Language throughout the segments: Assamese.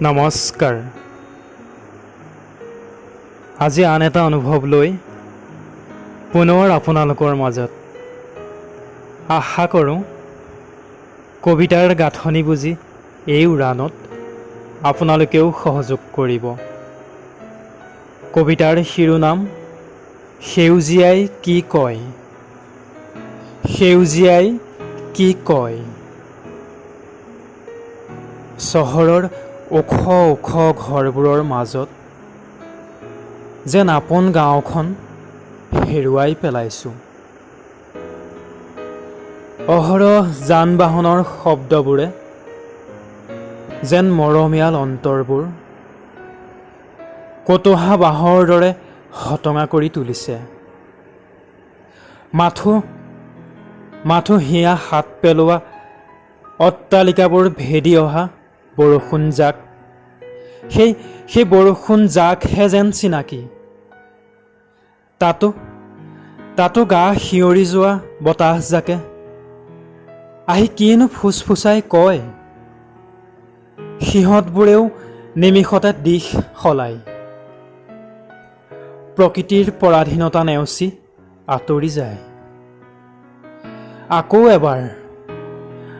নমস্কাৰ। আজি আন এটা অনুভৱ লৈ পুনৰ আপোনালোকৰ মাজত। আশা কৰোঁ, কবিতাৰ গাঁথনি বুজি এই উৰাণত আপোনালোকেও সহযোগ কৰিব। কবিতাৰ শিৰোনাম "সেউজীয়াই কি কয়"। সেউজীয়াই কি কয়? চহৰৰ ওখ ওখ ঘৰবোৰৰ মাজত যেন আপোন গাঁওখন হেৰুৱাই পেলাইছোঁ। অহৰহ যান বাহনৰ শব্দবোৰে যেন মৰমীয়াল অন্তৰবোৰ কটোহা বাঁহৰ দৰে হটঙা কৰি তুলিছে। মাথো মাথো হিয়া শাত পেলোৱা অট্টালিকাবোৰ ভেদি অহা বৰষুণজাক, সেই বৰষুণজাকহে যেন চিনাকি। তাতো গা শিয়ৰি যোৱা বতাহজাকে আহি কিনো ফুচফুচাই কয়, সিহঁতবোৰেও নিমিষতে দিশ সলায়, প্ৰকৃতিৰ পৰাধীনতা নেওচি আঁতৰি যায়।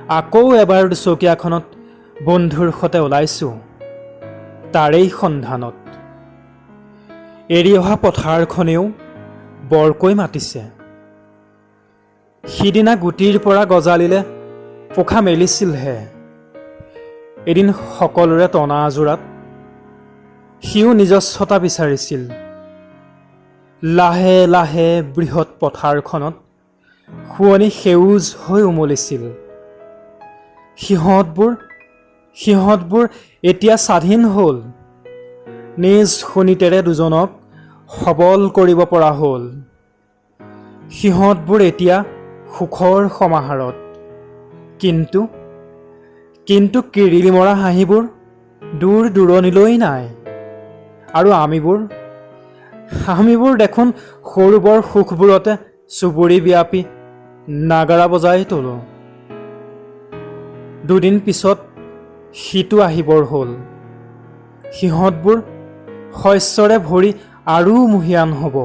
আকৌ এবাৰ দুচকীয়াখনত বন্ধুৰ সতে ওলাইছোঁ তাৰেই সন্ধানত। এৰি অহা পথাৰখনেও বৰকৈ মাতিছে। সিদিনা গুটিৰ পৰা গজালিলে পোখা মেলিছিলহে। এদিন সকলোৰে টনা আজোৰাত সিও নিজস্বতা বিচাৰিছিল। লাহে লাহে বৃহৎ পথাৰখনত শুৱনি সেউজ হৈ উমলিছিল। সিহঁতবোৰ এতিয়া স্বাধীন হ'ল। নিজ শোণিতেৰে দুজনক সবল কৰিব পৰা হ'ল। সিহঁতবোৰ এতিয়া সুখৰ সমাহাৰত। কিন্তু কিৰিলি মৰা হাঁহিবোৰ দূৰ দূৰণিলৈ নাই। আৰু আমিবোৰ দেখোন সৰু বৰ সুখবোৰতে চুবুৰী ব্যাপী নাগাৰা বজাই তোলোঁ। দুদিন পিছত শীতো আহিবৰ হ'ল। সিহঁতবোৰ শস্যৰে ভৰি আৰু মহীয়ান হ'ব।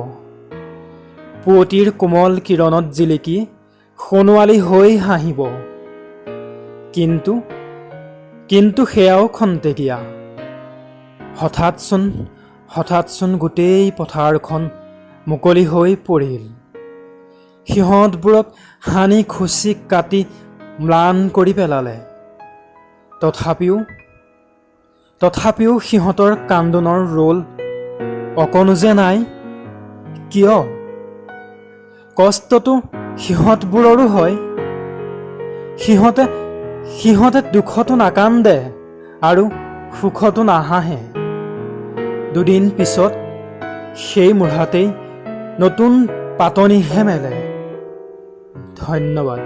পুৱতিৰ কোমল কিৰণত জিলিকি সোণোৱালী হৈ হাঁহিব। কিন্তু সেয়াও খন্তেকীয়া। হঠাৎচোন গোটেই পথাৰখন মুকলি হৈ পৰিল। সিহঁতবোৰক হানি খুচি কাটি ম্লান কৰি পেলালে। তথাপিও সিহঁতৰ কান্দোনৰ ৰোল অকণো যে নাই। কিয়? কষ্টটো সিহঁতবোৰৰো হয়। সিহঁতে দুখতো নাকান্দে আৰু সুখতো নাহাঁহে। দুদিন পিছত সেই মূঢ়াতেই নতুন পাতনিহে মেলে। ধন্যবাদ।